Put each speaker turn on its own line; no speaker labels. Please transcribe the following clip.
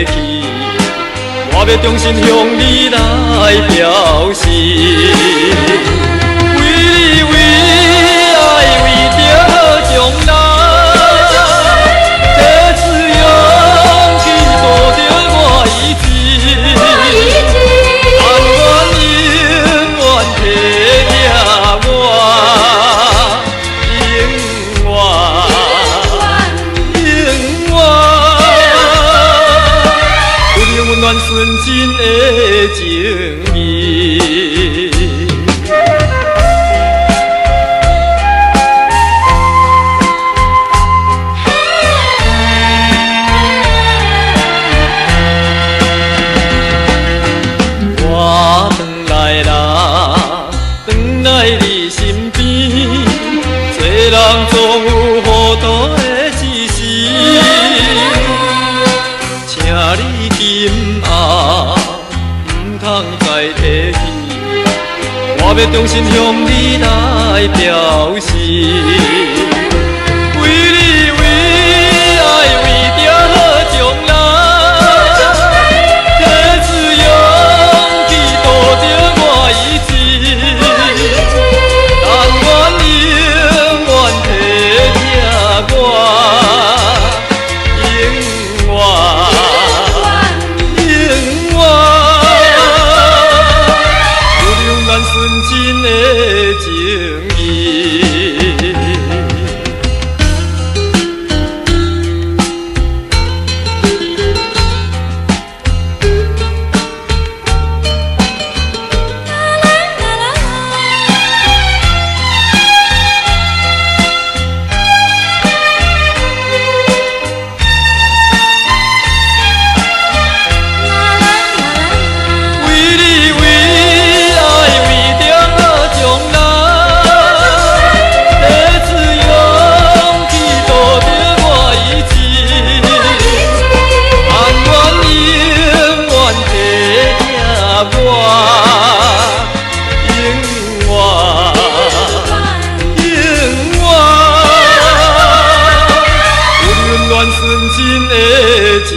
去，我欲衷心向你來表示，為你為愛為著將來，提出勇氣賭著我意志，但願永遠體疼我，永遠永遠，有你溫暖純真的情義。我轉來啦，轉來你身邊，做人總有糊塗的一時，請你今後毋通再提起，我欲衷心向你來表示，為你為愛為著將來，提出勇氣賭著我意志，但願永遠體疼我，永遠永遠，有留咱純真的情義。為你為愛為著將來，提出勇氣賭著我意志，但願永遠體疼我，永遠永遠，有溫暖純真的情。